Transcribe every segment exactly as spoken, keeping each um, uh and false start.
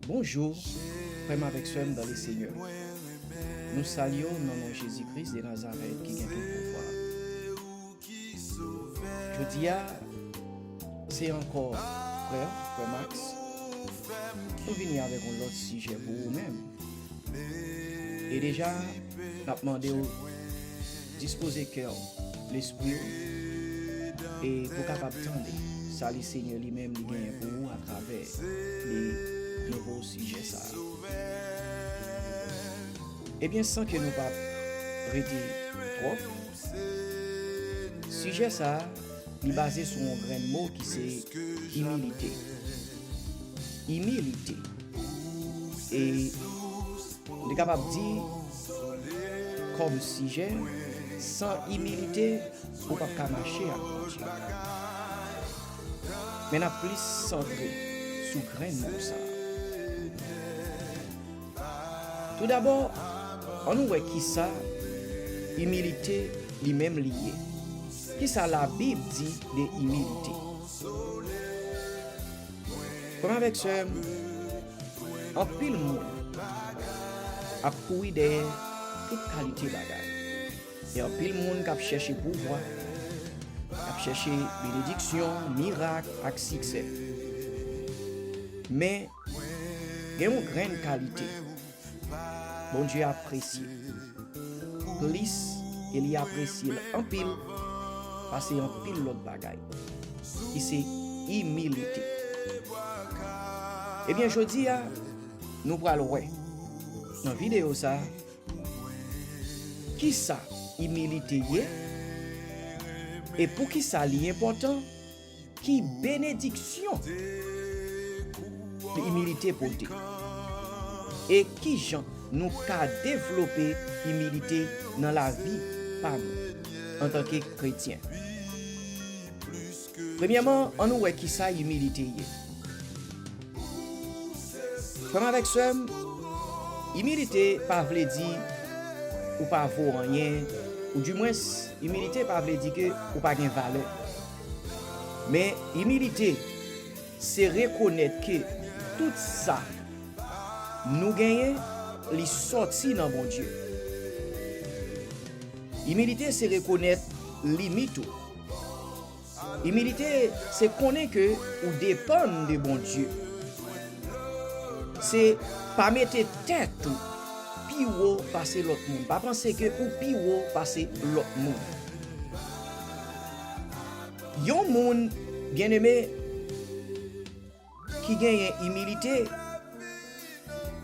Bonjou, frè m avèk sè m dan le Senyè. Nou salye w nan non Jezi Kris de Nazarèt ki gen tout pouvwa. Jodi a, se ankò frè, frè Max. Nou vini avèk yon lòt sijè pou ou menm. E deja, n ap mande w dispoze kè w, lespri w, e pou w kapab tande sa le Senyè li menm li genyen pou ou atravè li nouvo sijè sa a. Ebyen, san ke nou pa rete twòp, sijè sa a, li baze sou yon grenn mo ki se imilite. Imilite. E nou te kapab di kòm sijè, san imilite, ou p ap ka mache ak Bondye. Men n ap plis santre sou grenn mo sa a. Toudabò, ann nou wè kisa imilite li menm li ye. Kisa Labib di de imilite? Frè m avèk sè m, anpil moun ap kouri dèyè tout kalite bagay. Gen anpil moun k ap chèche pouvwa, k ap chèche benediksyon, mirak ak siksè. Men, gen yon grenn kalite Bondye apresye plis, e li apresye l anpil pase anpil lòt bagay, ki se imilite. Ebyen, jodi a, nou pral wè nan videyo sa a, kisa imilite ye, e poukisa li enpòtan, ki benediksyon imilite pote, e kijan nou ka devlope imilite nan lavi pa nou antanke kretyen. Premyèman, ann nou wè kisa imilite ye. Frè m avèk sè m, imilite pa vle di ou pa vo anyen, oudimwens, imilite pa vle di ke ou pa gen valè. Men, imilite, se rekonèt ke tout sa nou genyen, li sòti nan Bondye. Imilite, se rekonèt limit ou. Imilite, se konnen ke ou depann de Bondye. Se pa mete tèt ou pi wo pase lòt moun. Pa panse ke ou pi wo pase lòt moun. Yon moun, byeneme, ki genyen imilite,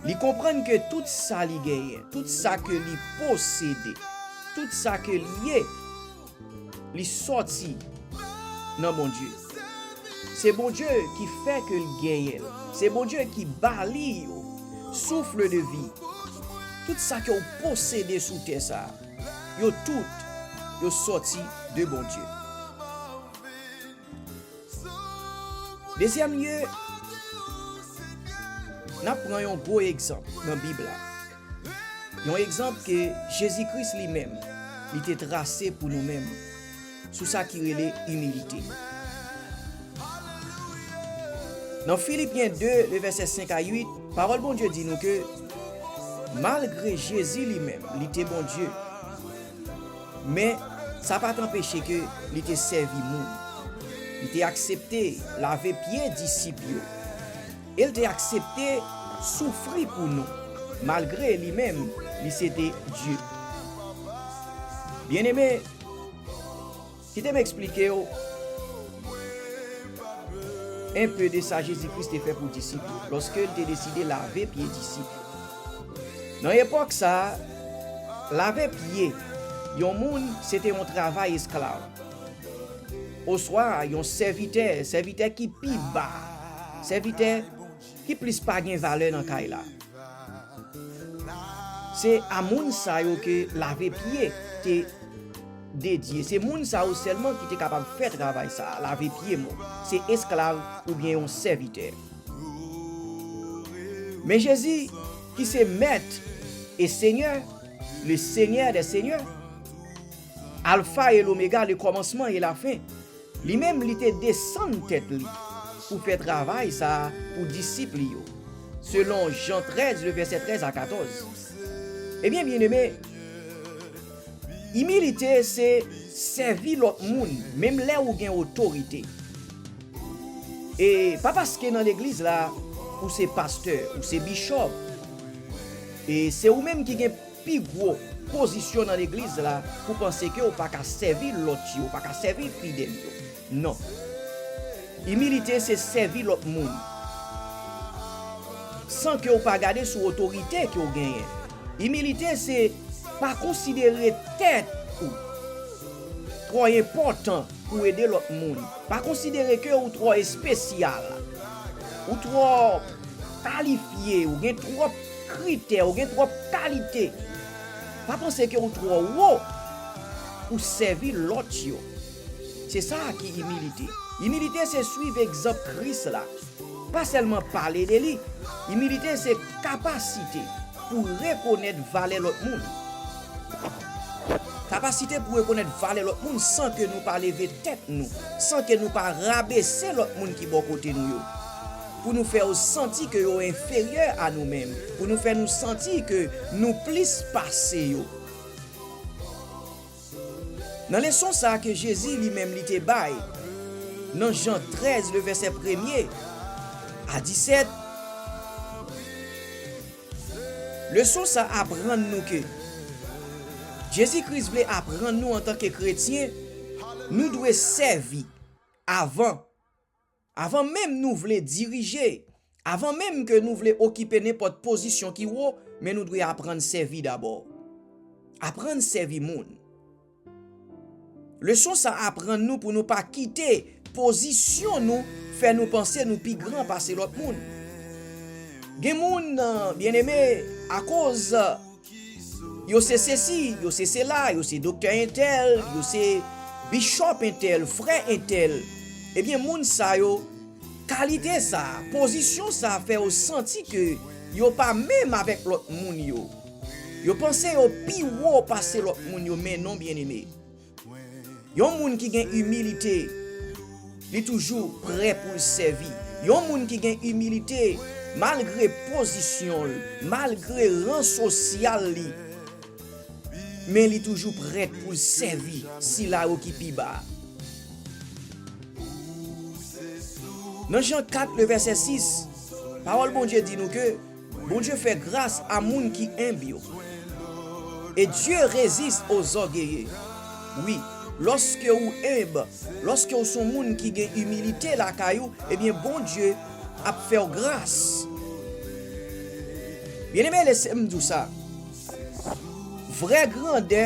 li konprann ke tout sa li genyen, tout sa ke li posede, tout sa ke li ye, li sòti nan Bondye. Se Bondye ki fè ke l genyen l. Se Bondye ki ba li yo. Souffle de vie. Tout sa ke w posede sou tè sa a, yo tout, yo sòti de Bondye. Dezyèm lye, n ap pran yon gwo egzanp nan Bib la. Yon egzanp ke Jezi Kris li menm, li te trase pou nou menm, sou sa ki rele imilite. Nan Filipyen de, le vèsè senk a uit, pawòl Bondye di nou ke, malgre Jezi li menm, li te Bondye, men sa pa t anpeche ke li te sèvi moun. Li te aksepte lave pye disip yo. E l te aksepte soufri pou nou, malgre li menm, li se te Dye. Byeneme, kite m eksplike w enpe de sa Jezi Kris te fè pou disip yo, lòske l te deside lave pye disip yo. Nan epòk sa a, lave pye yon moun, se te yon travay esklav. Oswa yon sèvitè, sèvitè ki pi ba, sèvitè ki plis pa gen valè nan kay la. Se a moun sa yo ke lave pye te dedye. Se moun sa yo sèlman ki te kapab fè travay sa a, lave pye moun. Se esklav oubyen yon sèvitè. Men Jezi, ki se Mèt e Senyè, le Senyè dè senyè, Alfa e Lomega, le kòmansman e lafen, li menm, li te desann tèt li pou fè travay sa a pou disip li yo. selon Jan trèz, le vèsè trèz a katòz. Ebyen, byeneme, imilite se sèvi lòt moun, menm lè ou gen otorite. E pa paske nan legliz la, ou se pastè, ou se bichòp, e se ou menm ki gen pi gwo pozisyon nan legliz la pou panse ke w pa ka sèvi lòt yo, w pa ka sèvi fidèl yo. Non. Imilite se sèvi lòt moun san ke w pa gade sou otorite ke w genyen. Imilite se pa konsidere tèt ou twò enpòtan pou ede lòt moun. Pa konsidere ke ou twò espesyal, ou twò kalifye, ou gen twòp kritè, ou gen twòp kalite. Pa panse ke ou twò wo pou sèvi lòt yo. Se sa ki imilite. Imilite se swiv egzanp Kris la. Pa sèlman pale de li. Imilite se kapasite pou rekonèt valè lòt moun. Kapasite pou rekonèt valè lòt moun san ke nou pa leve tèt nou, san ke nou pa rabese lòt moun ki bò kote nou yo, pou nou fè yo santi ke yo enferyè a nou menm, pou nou fè nou santi ke nou plis pase yo. Nan leson sa a ke Jezi li menm li te bay, nan Jan trèz, le vèsè premye a disèt, leson sa a aprann nou ke Jezi Kris vle aprann nou antanke kretyen, nou dwe sèvi avan. Avan menm nou vle dirije, avan menm ke nou vle okipe nenpòt pozisyon ki wo, men nou dwe aprann sèvi dabò. Aprann sèvi moun. Leson sa a aprann nou pou nou pa kite pozisyon nou fè nou panse nou pi gran pase lòt moun. Gen moun, byeneme, akoz yo se sesi, yo se sela, yo se doktè entèl, yo se bichòp entèl, frè entèl. Ebyen, moun sa yo, kalite sa, pozisyon sa fè yo santi ke yo pa menm avèk lòt moun yo. Yo panse yo pi wo pase lòt moun yo, men non, byeneme. Yon moun ki gen imilite, li toujou prè pou l sèvi. Yon moun ki gen imilite, malgre pozisyon l, malgre ran sosyal li, men li toujou prèt pou l sèvi sila yo ki pi ba. Nan Jan kat, le vèsè sis, pawòl Bondye di nou ke Bondye fè gras a moun ki enb yo. Et Dieu résiste aux orgueilleux. Wi, lòske ou enb, lòske ou se yon moun ki gen imilite lakay ou, ebyen, Bondye ap fè w gras. Byeneme, lese m di w sa. Vrè grandè,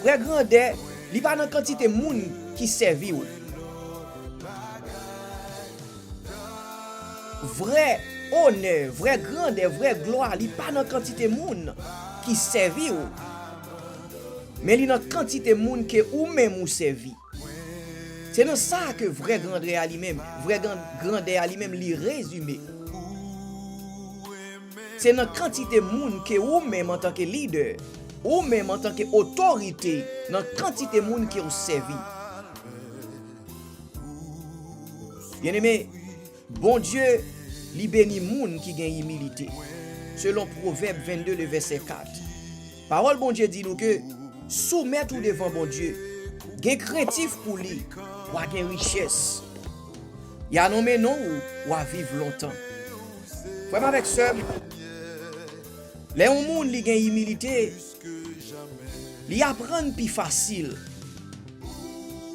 vrè grandè, li pa nan kantite moun ki sèvi w. Vrè onè, vrè grandè, vrè glwa, li pa nan kantite moun ki sèvi w, men li nan kantite moun ke ou menm ou sèvi. Se nan sa ke vrè grandè a li menm, vrè gran-, grandè a li menm, li rezime. Se nan kantite moun ke ou menm antanke lidè, ou menm antanke otorite, nan kantite moun ke w sèvi. Byeneme, Bondye, li beni moun ki gen imilite. Selon Pwovèb vennde, le vèsè kat, pawòl Bondye di nou ke soumèt ou devan Bondye, gen krentif pou li, w a gen richès. Y a nonmen non ou, w a viv lontan. Frè m avèk sè m, lè yon moun li gen imilite, li aprann pi fasil.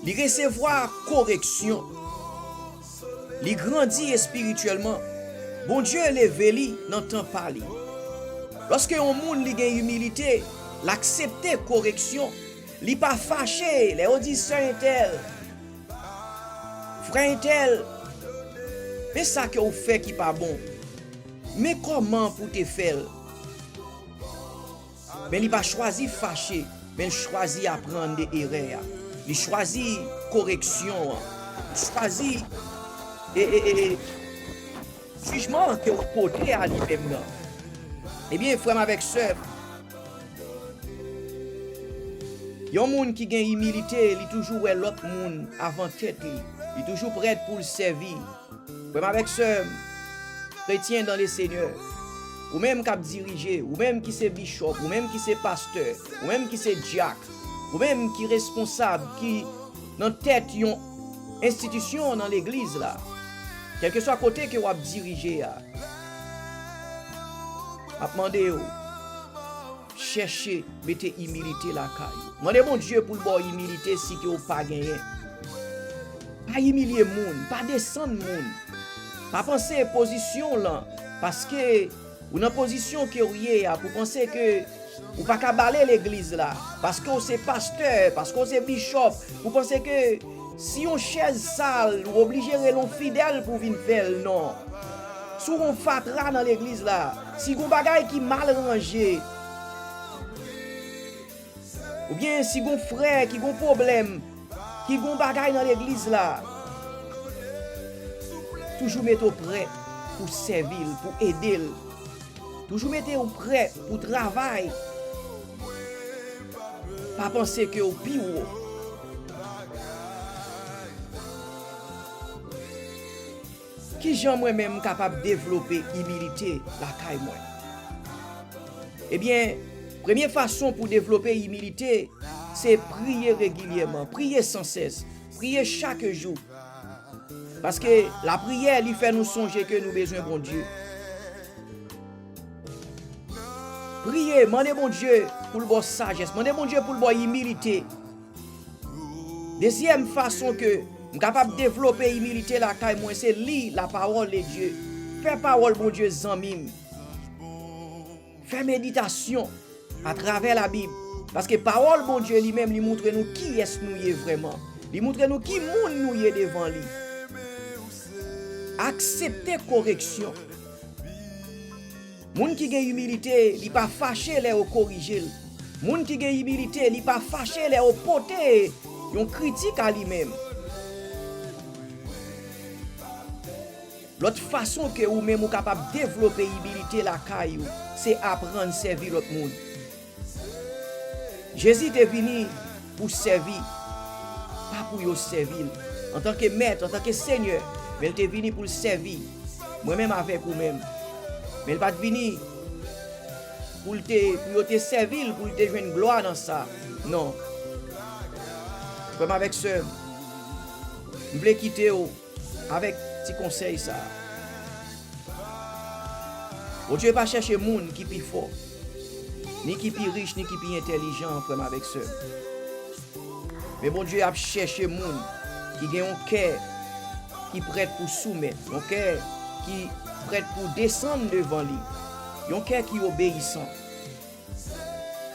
Li resevwa koreksyon. Li grandi espirityèlman. Bondye leve li nan tan pa li. Lòske yon moun li gen imilite, l aksepte koreksyon, li pa fache lè yo di sè entèl, frè entèl, men sa ke w fè ki pa bon. Men kòman pou te fè l. Men li pa chwazi fache, men l chwazi aprann de erè a. Li chwazi koreksyon an. Li chwazi e, e, e, jijman an ke w pote a li menm nan. Ebyen, frè m avèk sè m, yon moun ki gen imilite, li toujou wè lòt moun avan tèt li. Li toujou prèt pou l sèvi. Frè m avèk sè m, Kretyen dan le Senyè, ou menm k ap dirije, ou menm ki se bichòp, ou menm ki se pastè, ou menm ki se dyak, ou menm ki responsab, ki nan tèt yon enstitisyon nan legliz la, kèlkeswa kote ke w ap dirije a, m ap mande w, chèche mete imilite lakay ou. Mande Bondye pou l ba w imilite si ke w pa genyen. Pa imilye moun, pa desann moun. Pa panse pozisyon w lan, paske ou nan pozisyon ke w ye a, pou panse ke ou pa ka bale legliz la, paske w se pastè, paske w se bichòp, pou panse ke si yon chèz sal, ou oblije rele yon fidèl pou vin fè l, non. Si w gon fatra nan legliz la, si gon bagay ki mal ranje, oubyen si gon frè ki gon pwoblèm, ki gon bagay nan legliz la, toujou mete w prè pou sèvi l, pou ede l. Toujou mete w prè pou travay. Pa panse ke w pi wo. Kijan mwen menm m kapab devlope imilite lakay mwen? Ebyen, premye fason pou devlope imilite, se priye regilyèman, priye sansès, priye chak jou. Paske lapriyè, li fè nou sonje ke nou bezwen Bondye. Priye, mande Bondye pou l ba w sajès, mande Bondye pou l ba w imilite. Dezyèm fason ke m kapab devlope imilite lakay mwen, se li la parole de Dieu. Fè pawòl Bondye zanmi m. Fè meditasyon atravè Labib. Paske pawòl Bondye li menm, li montre nou kiyès nou ye vrèman. Li montre nou ki moun nou ye devan li. Aksepte koreksyon. Moun ki gen imilite, li pa fache lè yo korije l. Moun ki gen imilite, li pa fache lè yo pote yon kritik a li menm. Lòt fason ke ou menm ou kapab devlope imilite lakay ou, se aprann sèvi lòt moun. Jezi te vini pou sèvi, pa pou yo sèvi l antanke mèt, antanke senyè, men l te vini pou l sèvi mwen menm avèk ou menm. Men l pa t vini pou l te, pou yo te sèvi l, pou l te jwenn glwa nan sa. Non. Frè m avèk sè m, m vle kite w avèk ti konsèy sa a. Bondye pa chèche moun ki pi fò, ni ki pi rich, ni ki pi entèlijan, frè m avèk sè m. Men Bondye ap chèche moun ki gen yon kè ki prèt pou soumèt, yon kè ki prèt pou desann devan li, yon kè ki obeyisan.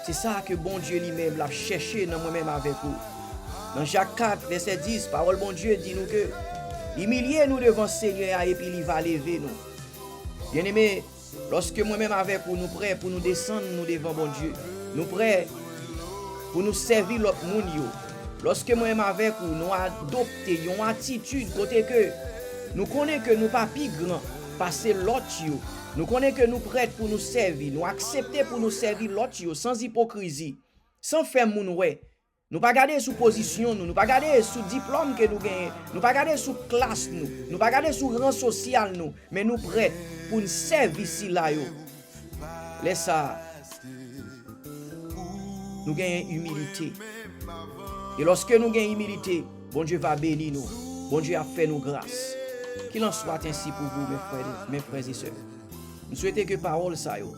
Se sa ke Bondye li menm l ap chèche nan mwen menm avèk ou. Nan Jak kat, vèsè dis, pawòl Bondye di nou ke imilye nou devan Senyè a epi li va leve nou. Byeneme, lòske mwen menm avèk ou, nou prè pou nou desann nou devan Bondye, nou prè pou nou sèvi lòt moun yo, lòske mwen menm avèk ou, nou adopte yon atitid kote ke nou konnen ke nou pa pi gran pase lòt yo, nou konnen ke nou prèt pou nou sèvi, nou aksepte pou nou sèvi lòt yo san ipokrizi, san fè moun wè. Nou pa gade sou pozisyon nou, nou pa gade sou diplòm ke nou genyen, nou pa gade sou klas nou, nou pa gade sou ran sosyal nou, men nou prèt pou n sèvi sila yo. Lè sa a, nou genyen imilite. E lòske nou gen imilite, Bondye va beni nou. Bondye ap fè nou gras. Qu'il en soit ainsi pour vous, mes frères, mes frères et sœurs. M swete ke pawòl sa yo,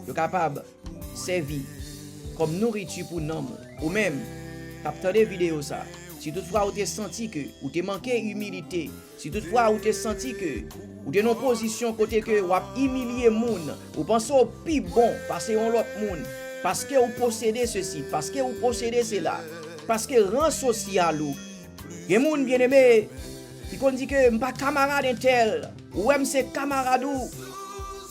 yo kapab sèvi kòm nouriti pou nanm ou. Ou menm k ap tande videyo sa, si toutfwa ou te santi ke ou te manke imilite, si toutfwa ou te santi ke ou te nan pozisyon kote ke w ap imilye moun, ou panse w pi bon pase yon lòt moun, paske ou posede sesi, paske ou posede sela, paske ran sosyal ou. Gen moun, byeneme, ki konn di ke m pa kamarad entèl, ou wè m se kamarad ou.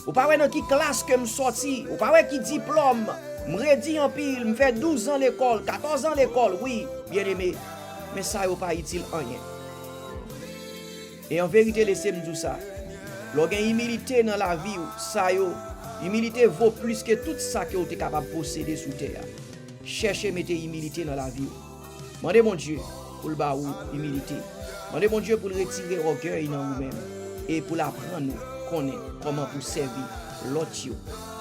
Ou pa wè nan ki klas ke m sòti, ou pa wè ki diplòm. M redi anpil, m fè douz an lekòl, katòz an lekòl, wi, byeneme. Men sa yo pa itil anyen. E an verite, lese m di w sa, lè w gen imilite nan lavi w, sa yo, imilite vo plis ke tout sa ke w te kapab posede sou tè a. Chèche mete imilite nan lavi w. Mande Bondye pou l ba ou imilite. Mande Bondye pou l retire ògèy nan ou menm e pou l aprann ou konnen kòman pou sèvi lòt yo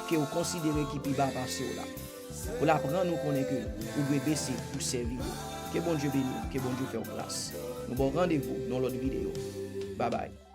ke w konsidere ki pi ba pase w la. Pou l aprann ou konnen ke ou dwe bese pou sèvi yo. Ke Bondye beni w, ke Bondye fè w gras. Nou ba w randevou nan lòt videyo. Babay.